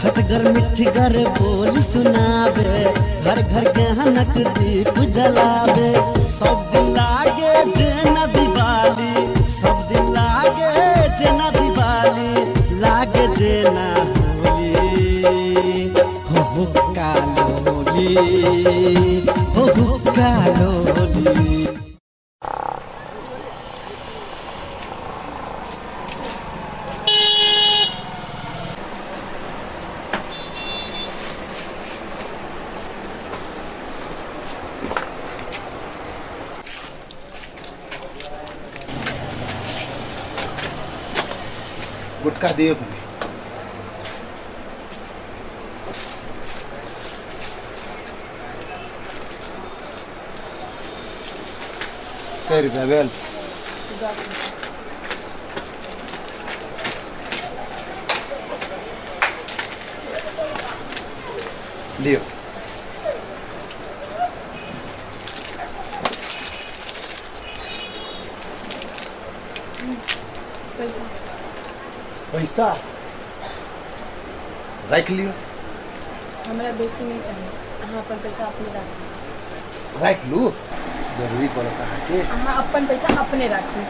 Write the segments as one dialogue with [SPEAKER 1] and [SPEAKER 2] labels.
[SPEAKER 1] खटगर मिठगर बोल सुनावे, घर घर गहनक दीप जलावे। सब दिन लागे जेना दिवाली, सब दिन लागे जेना दिवाली, लागे जेना होली। हो हुक्का लोली, हो हुक्का लोली।
[SPEAKER 2] गुटखा दियो कनी। कै रुपया भेल? लियो।
[SPEAKER 3] पैसा।
[SPEAKER 2] पैसा राखि लियो।
[SPEAKER 3] हमरा बेसी नहीं चाहिए, अहाँ अपन पैसा अपने राखू।
[SPEAKER 2] राखि लू, जरूरी पड़त अहाँके।
[SPEAKER 3] अहाँ अपन पैसा अपने राखू।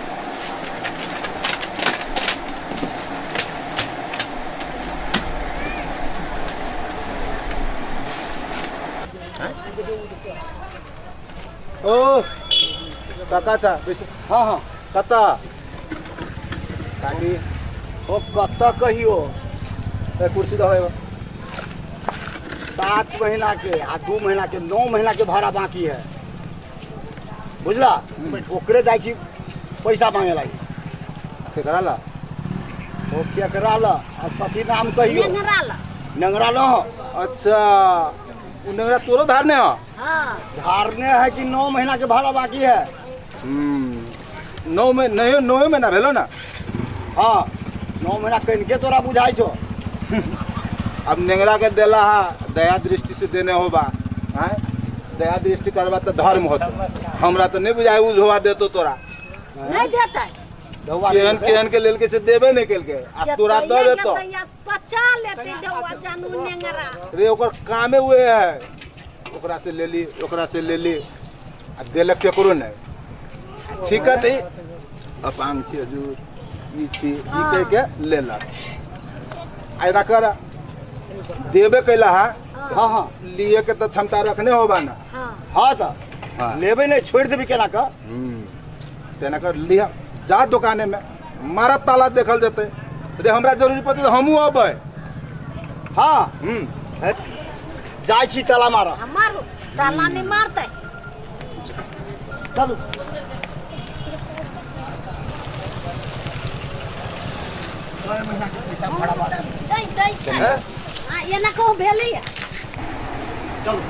[SPEAKER 2] ओ काका चा
[SPEAKER 4] हाँ हाँ।
[SPEAKER 2] कतऽ काकी?
[SPEAKER 4] ओ कतऽ कहियो।
[SPEAKER 2] ए, कुर्सी दहो एगो।
[SPEAKER 4] 7 महीना के आ 2 महीना के 9 महीना के भाड़ा बाकी है, बुझला? ओकरे जाइ छी पैसा मांगे लागी।
[SPEAKER 2] केकरा ला?
[SPEAKER 4] ओ केकरा ला आ कथी नाम कहियो?
[SPEAKER 5] नेंगरा ला।
[SPEAKER 4] नेंगरा ला।
[SPEAKER 2] अच्छा, उ नेंगरा तोरो धारने हो?
[SPEAKER 5] हाँ।
[SPEAKER 4] धारने है कि 9 महीना के भाड़ा बाकी है।
[SPEAKER 2] 9 में नहीं, 9 महीना भेलो ना?
[SPEAKER 4] हाँ, 9 महीना कनिके तोरा बुझाइ छौ।
[SPEAKER 2] अब नेंगरा के देला हा दया दृष्टि से देने होबा, हैं? दया दृष्टि करबा तो धर्म होतो। हमरा तो नहीं बुझाइ उ झोवा देतो तोरा।
[SPEAKER 5] नहीं देतै।
[SPEAKER 4] ढौआ
[SPEAKER 2] केहन
[SPEAKER 4] नहीं देतै।
[SPEAKER 2] केहन के लेल के से देबे नहीं केलके आ तोरा दे देतो।
[SPEAKER 5] पचा लेते ढौआ जानू नेंगरा।
[SPEAKER 2] रे ओकर कामे उहे है, ओकरा से लेली ओकरा से लेली आ देलक केकरो नहीं। ठीक है, अपांग छी हजूर, ई छी ई कह के लेलक। आयदा कर देबे कैला हा।
[SPEAKER 4] हाँ हाँ।
[SPEAKER 2] लिए के तो क्षमता रखने होबा ना।
[SPEAKER 5] हाँ।
[SPEAKER 4] हाँ तो
[SPEAKER 2] हाँ।
[SPEAKER 4] लेबे नहीं, छोड़ देबी केना का?
[SPEAKER 2] तेना कर लिया जा दुकाने में मारा ताला देखल जेते। रे हमरा जरूरी पड़ते तो हमहूँ अबै।
[SPEAKER 4] हाँ। जाइ छी ताला मारा।
[SPEAKER 5] हाँ, मारू ताला नहीं मारते।
[SPEAKER 4] चलू। महीना के पैसा भाड़ा बाकी।
[SPEAKER 5] दै दै छै।
[SPEAKER 4] हैं?
[SPEAKER 5] हाँ, एना कहूँ भेलैया।
[SPEAKER 4] चलू।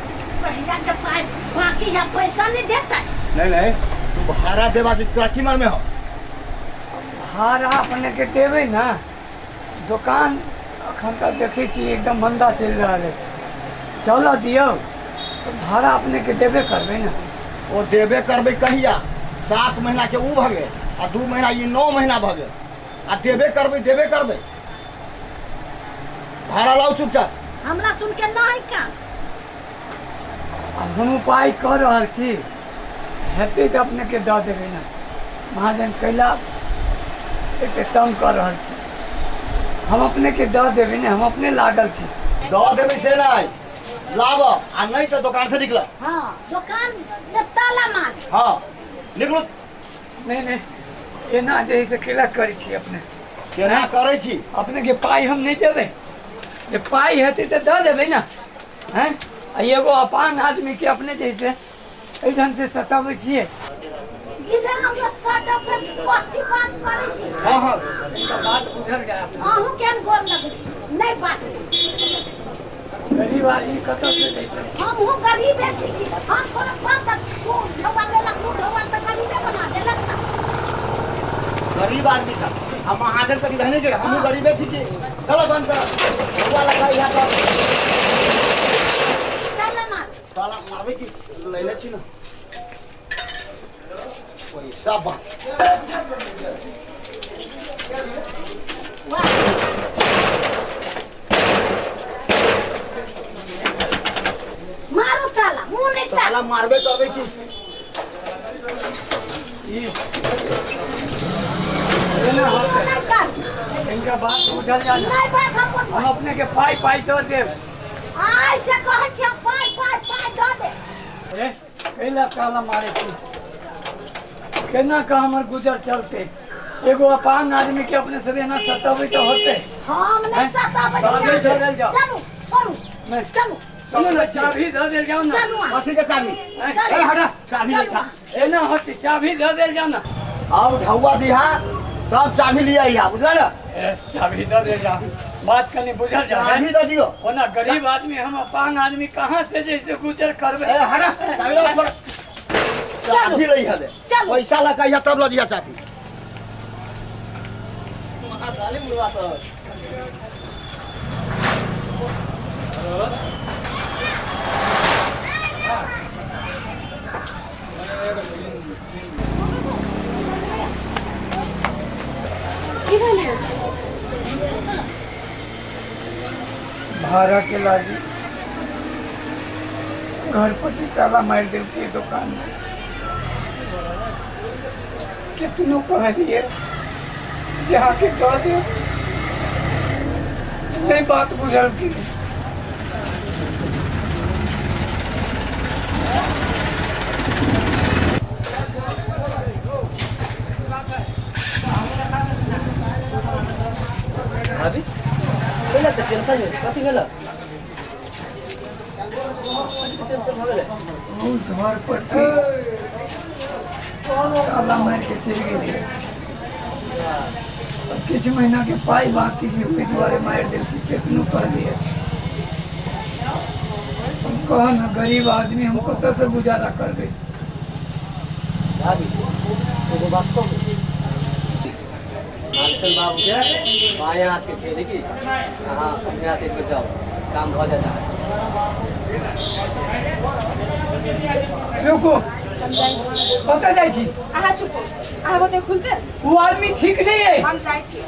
[SPEAKER 5] कहिया के पाइ बाकी है, पैसा नहीं देता।
[SPEAKER 4] नहीं नहीं, तू भाड़ा देबा के तोरा की मालूम हो?
[SPEAKER 6] भाड़ा अपने के देबै ना। दोकान अखन तऽ देखै छी एकदम मंदा चलि रहल है, चलऽ दियौ तऽ भाड़ा अपने के देबे करबै ने।
[SPEAKER 4] ओ देबे करबै कहिया? 7 महीना के उ भऽ गेल आ 2 महीना ई 9 महीना भऽ गेल आ देबे करबै, देबे करबै। भाड़ा लाउ चुपचाप।
[SPEAKER 5] हमरा सुन के नहीं काम।
[SPEAKER 6] आब हम उपाय कऽ रहल छी, हेतै तऽ अपने के दऽ देबै ने। महाजन कैला एते तंग कऽ रहल छी? हम अपने के दऽ देबै ने, हम अपने लागल छी।
[SPEAKER 4] दऽ देबै से नहीं, लाब आ नहीं तो दुकान से निकल।
[SPEAKER 5] हाँ, दुकान में ताला मार।
[SPEAKER 4] हाँ, निकलो।
[SPEAKER 6] नहीं नहीं, एना जे है से केला करै छी अपने?
[SPEAKER 4] केना करै छी?
[SPEAKER 6] अपने के पाइ हम नहीं देबै, जे पाइ हेतै तऽ दऽ देबै ने। हैं? आ एगो अपांग आदमी के अपने जैसे एहि ढंग से सताबै छियै?
[SPEAKER 5] गिरे हमरा सटा पे कथी बात करै छी?
[SPEAKER 4] हाँ हाँ।
[SPEAKER 6] तऽ बात बुझल जाय अपने।
[SPEAKER 5] अहूँ केहन गोर लगै छी? नहीं बात।
[SPEAKER 6] गरीब आदमी कतऽ से जैसे?
[SPEAKER 5] हमहूँ गरीबे छी की? हम कोनो बात तू ढौआ देलक, तू ढौआ तऽ गरीबे बना देलक ना।
[SPEAKER 4] गरीब आदमी था हम महाजन कभी रहने के, हमहूँ गरीबे छी की? चलो बंद करो। ढौआ लगा यहाँ पर।
[SPEAKER 5] ताला मार।
[SPEAKER 4] ताला मारबै की लैले छी ना पैसा बा।
[SPEAKER 5] वाह।
[SPEAKER 4] ताला मारबे करबै की?
[SPEAKER 6] ई एना होतै।
[SPEAKER 5] नहि कर।
[SPEAKER 6] इनका बात बुझल जा ना।
[SPEAKER 5] नहि बात हम बुझबै।
[SPEAKER 6] हम अपने के पाई पाई दऽ देब।
[SPEAKER 5] आइ से कहै छी हम पाइ पाइ पाइ दऽ दे।
[SPEAKER 6] ए, कैला ताला मारे छी? केना कऽ हमर गुजर चलते? एगो अपांग आदमी के अपने सब एना सताबै तऽ होते?
[SPEAKER 5] हम नहि
[SPEAKER 6] हैं?
[SPEAKER 5] सताबै छी
[SPEAKER 6] चाभी
[SPEAKER 5] अहाँके।
[SPEAKER 6] दऽ देल जाओ।
[SPEAKER 5] चलू छोड़ू।
[SPEAKER 6] नहीं।
[SPEAKER 5] चलू।
[SPEAKER 6] सुनू ने, चाभी दऽ देल जाओ ना।
[SPEAKER 5] चलू अहाँ।
[SPEAKER 4] कथी के चाभी?
[SPEAKER 6] हैं?
[SPEAKER 4] ए हटा, चाभी ले
[SPEAKER 5] चलू।
[SPEAKER 4] जा।
[SPEAKER 6] एना होते, चाभी दऽ देल जाओ ना।
[SPEAKER 4] अब ढौआ दिहा तब चाभी लिया आइहा, बुझला ना?
[SPEAKER 6] ए, चाभी दऽ देल जाओ, बात कनी बुझल जाओ।
[SPEAKER 4] चाभी दऽ दियो।
[SPEAKER 6] ओना गरीब आदमी हम, अपांग आदमी, कहाँ से जैसे गुजर करबे?
[SPEAKER 4] ए हटा, चाभी लगा छोड़। चाभी लई हले।
[SPEAKER 5] चलू।
[SPEAKER 4] पैसा लगा आइहा तब लऽ दिहा चाभी। महाकाली मुर्गा सर।
[SPEAKER 3] की भेलै?
[SPEAKER 6] भाड़ा के लागी घर पर ताला मारि देलकै दुकान में। केतनो कहलिए जे अहाँके दऽ देब, नहि बात बुझलखिन।
[SPEAKER 7] भाभी, कैला तऽ टेंशन है? कथी भेल? टेंशन भऽ गेलै?
[SPEAKER 6] ओ घर पर ताला मारि के चलि गेलियै। अब किछु महीना के पाइ बाकी छै, ओहि दुआरे मारि देलकै। केतनो कहलियै हम, कह ने, गरीब आदमी हम कतऽसँ गुजारा करबै?
[SPEAKER 7] भाभी, एगो बात कहू? मालचंद बाबू के बायाँ हाथ के खेल है कि अहाँ अपने हाथ एक बेर जाओ, काम भऽ जायत अहाँके।
[SPEAKER 6] रुको।
[SPEAKER 3] हम जाइ छी।
[SPEAKER 6] कतऽ जाइ छी?
[SPEAKER 3] अहाँ चुप। अहाँ ओते खुलते।
[SPEAKER 6] ओ आदमी ठीक नहीं है।
[SPEAKER 3] हम जाइ छी।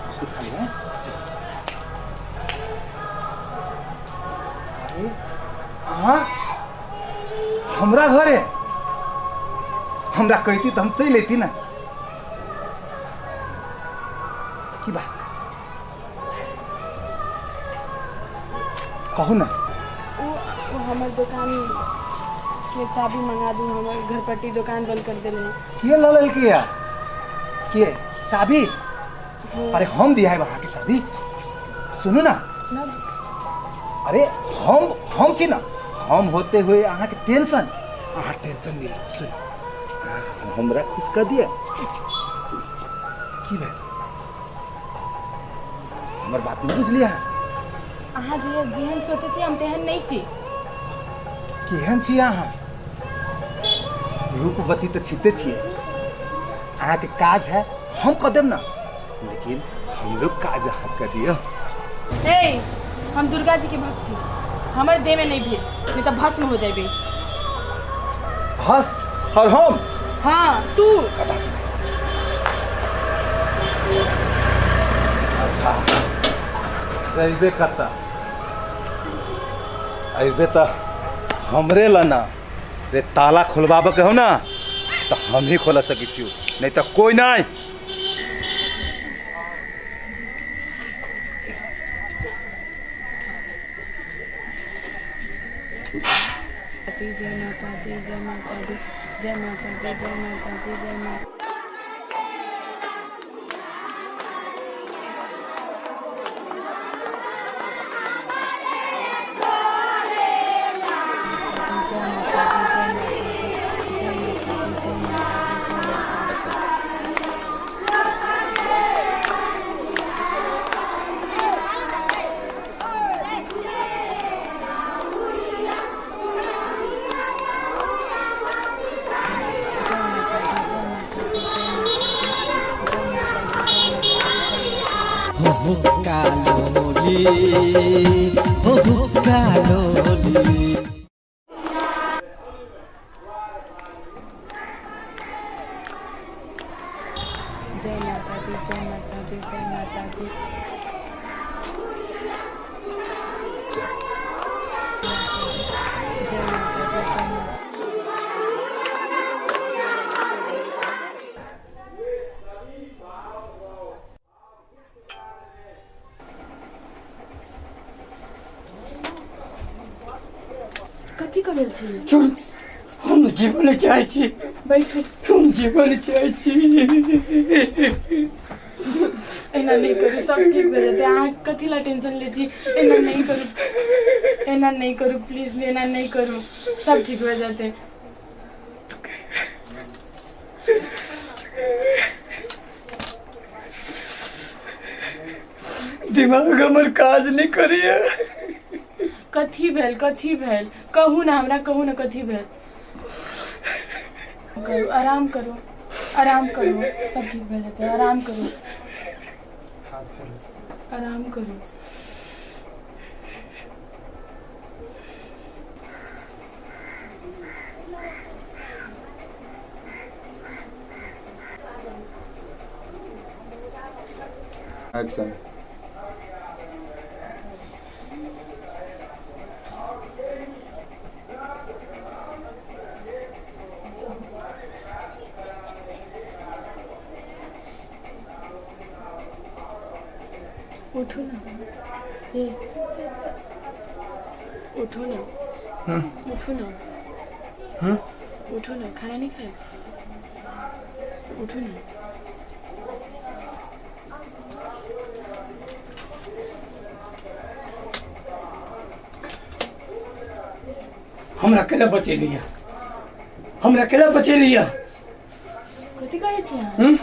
[SPEAKER 2] बिस्कुट खा लिया? अरे अहाँ हमरा घरे? हमरा कहती तऽ हम चलि अयती ने। की बात, कहू ने।
[SPEAKER 3] ओ ओ हमर दोकान के चाबी मंगा दू। हमर घरपट्टी दोकान बंद कर देले।
[SPEAKER 2] के लऽ लेलकै या के चाबी? अरे हम दिया है अहाँके चाबी, सुनू ना।
[SPEAKER 3] ना।
[SPEAKER 2] अरे हम छी ना, हम होते हुए अहाँके टेंशन? अहाँ टेंशन नहीं लिअ। सुन, अहाँ हमरा खुश कऽ दिअ। की भेल? हमर बात नहि बुझलियै अहाँ?
[SPEAKER 3] अहाँ जे जेहन सोचै छी, हम तेहन नहि छी।
[SPEAKER 2] केहन छी अहाँ? रूपवती तऽ छिते छियै। अहाँके काज है, हम कऽ देब ना, लेकिन हमरो काज अहाँ कऽ दियौ।
[SPEAKER 3] ए, हम दुर्गा जी के भक्त छी। हमर देह में नहीं भेल, नहीं तो भस्म हो जाबे।
[SPEAKER 2] हस और हम?
[SPEAKER 3] हाँ, तू।
[SPEAKER 2] अच्छा, जैबे कतऽ? अबे तऽ हमरे लना रे। ताला खोलबाबऽ के हो ना तऽ हम ही खोल सकै छियौ, नहीं तऽ कोई नहीं।
[SPEAKER 3] माता दी, जय माता दी, जय माता दी, जय माता दी, जय माता।
[SPEAKER 1] हो हुक्का लोली, हो हुक्का लोली।
[SPEAKER 3] जय माता दी, जय माता दी, जय माता दी। जय माता दी, जय माता। कथी कऽ रहल छी?
[SPEAKER 6] चुप, हम जीवन चाहै छी।
[SPEAKER 3] बैठू।
[SPEAKER 6] हम जीवन चाहै छी।
[SPEAKER 3] एना नहि करू, सब ठीक भऽ जेतै। अहाँ कथी लए टेंशन लै छी? एना नहि करू, एना नहि करू, प्लीज एना नहि करू, सब ठीक भऽ जेतै।
[SPEAKER 6] दिमाग हमर काज नहि करैया।
[SPEAKER 3] कथी भेल, कथी भेल, कहू ने हमरा, कहू ने कथी भेल। करू, आराम करू, आराम करू, सब ठीक भऽ जेतै। आराम करू, आराम करू।
[SPEAKER 2] एक्शन।
[SPEAKER 3] उठू ना, ए उठो ना, उठो ना, उठो ना, खाना नहीं खाए? उठो ना।
[SPEAKER 6] हमरा केला बचेलिया, हमरा केला बचेलिया?
[SPEAKER 3] कथी कहै छी अहाँ?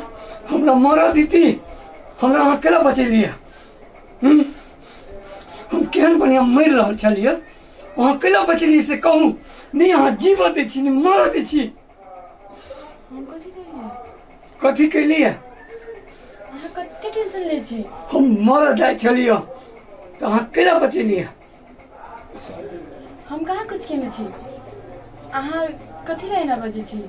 [SPEAKER 6] हमरा मरऽ दीती, हमरा अहाँ केला बचेलिया? हम केहन बढ़िआँ मरि रहल छलियै, अहाँ केला बचेलियै से कहू नहि। अहाँ जीवऽ दै छी नहि मरऽ दै छी।
[SPEAKER 3] हम कथी कहलियै?
[SPEAKER 6] कथी केलियै?
[SPEAKER 3] अहाँ कते टेंशन लै छी?
[SPEAKER 6] हम मरऽ जाइ छलियै तऽ अहाँ केला बचेलियै?
[SPEAKER 3] हम कहाँ कुछ केने छी? अहाँ कथी लए एना बजै छी?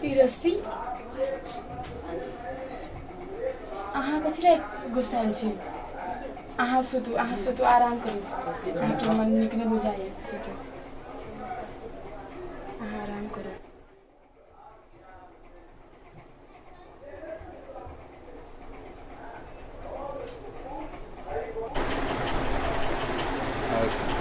[SPEAKER 3] ई रस्सी, अहाँ कथी लए गुस्सायल छी? अहाँ सुतू, अहाँ सुतू, आराम करू। अहाँके मन नीक नहि बुझाइए, सुतू, अहाँ आराम करू।
[SPEAKER 2] एक्शन।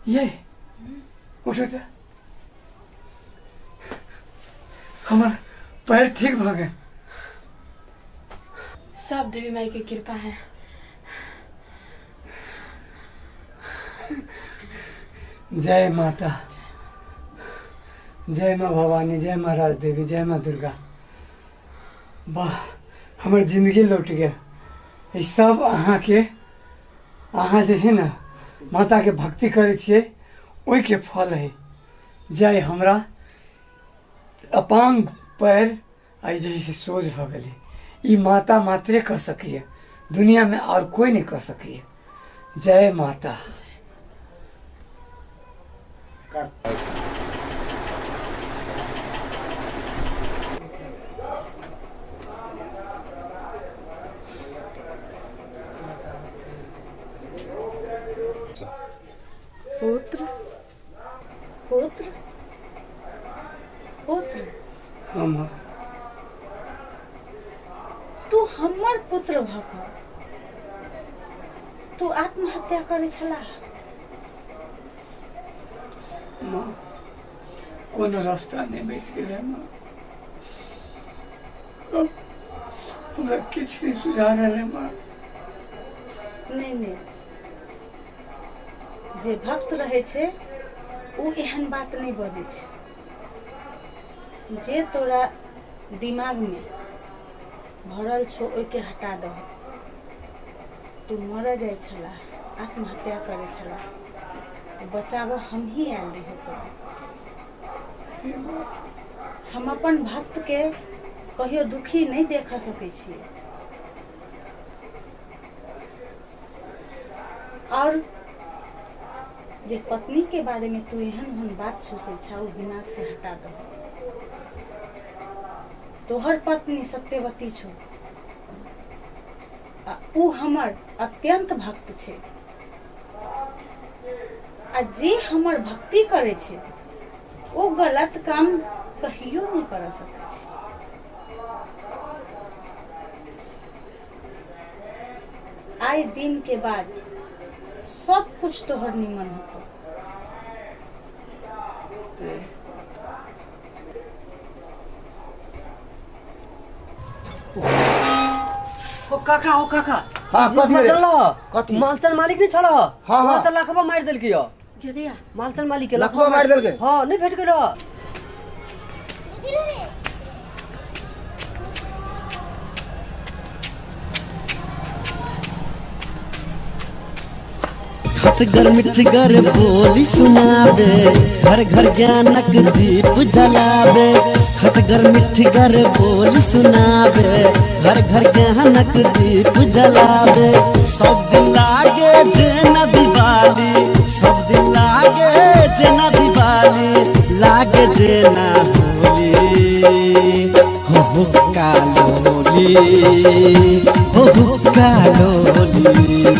[SPEAKER 6] ये उठो तऽ, हमर पैर ठीक भऽ गेल।
[SPEAKER 3] सब देवी माई के कृपा है।
[SPEAKER 6] जय माता, जय माँ भवानी, जय माँ राजदेवी, जय माँ दुर्गा। वाह, हमर जिंदगी लौट गेल। ई सब अहाँके, अहाँ जे है ने माताके भक्ति करै छियै ओहिके फल है। जाय हमरा अपांग पैर आइ जे से सोझ भऽ गेलै। ई माता मात्रे कऽ सकैए, दुनियामे आओर कोइ नहि कऽ सकैए। जय माता।
[SPEAKER 3] पुत्र, पुत्र, पुत्र।
[SPEAKER 6] हम
[SPEAKER 3] तू हमर पुत्र भऽ कऽ तू आत्महत्या करै छलाह?
[SPEAKER 6] माँ, कोनो रास्ता नहि बचि गेलै माँ। हमरा किछु नहि सुझा रहल है माँ।
[SPEAKER 3] नहि नहि, जे भक्त रहै छै ओ एहन बात नहि बजै छै। जे तोरा दिमागमे भरल छौ ओहिके हटा दहो। तू मरऽ जाइ छला, आत्महत्या करै छला, बचाबऽ हमही आयल रहियौ तोरा। हम अपन भक्तके कहियो दुखी नहि देख सकै छियै। और जे पत्नी के बारे में तू एहन एहन बात सोचे छा, ओ दिमाग से हटा दो। तोहर पत्नी सत्यवती छो आ ऊ हमर अत्यंत भक्त छे, आ जे हमर भक्ति करे छे ओ गलत काम कहियो नहीं कर सके छे। आइ दिन के बाद सब कुछ तोहर निमन होतो।
[SPEAKER 7] ओ काका, ओ काका।
[SPEAKER 4] हाँ,
[SPEAKER 7] जे
[SPEAKER 4] कथी भेलै?
[SPEAKER 7] चल रहा।
[SPEAKER 4] कथी?
[SPEAKER 7] मालचन मालिक नहीं छल।
[SPEAKER 4] हाँ, हाँ।
[SPEAKER 7] तऽ लखबा मारि देलकै यौ।
[SPEAKER 5] जदिया
[SPEAKER 7] मालचन मालिक के
[SPEAKER 4] लखबा मारि देलकै?
[SPEAKER 7] हाँ, नहीं भेट गेल।
[SPEAKER 1] खटगर मिठगर बोली सुनाबे, घर घर ज्ञानक दीप जलाबे। खटगर मिठगर बोली सुनाबे, घर घर ज्ञानक दीप जलाबे। सब दिन लागे जेना दिवाली, सब दिन लागे जेना दिवाली, लागे जेना होली। हो हो कालोली, हो हो कालोली।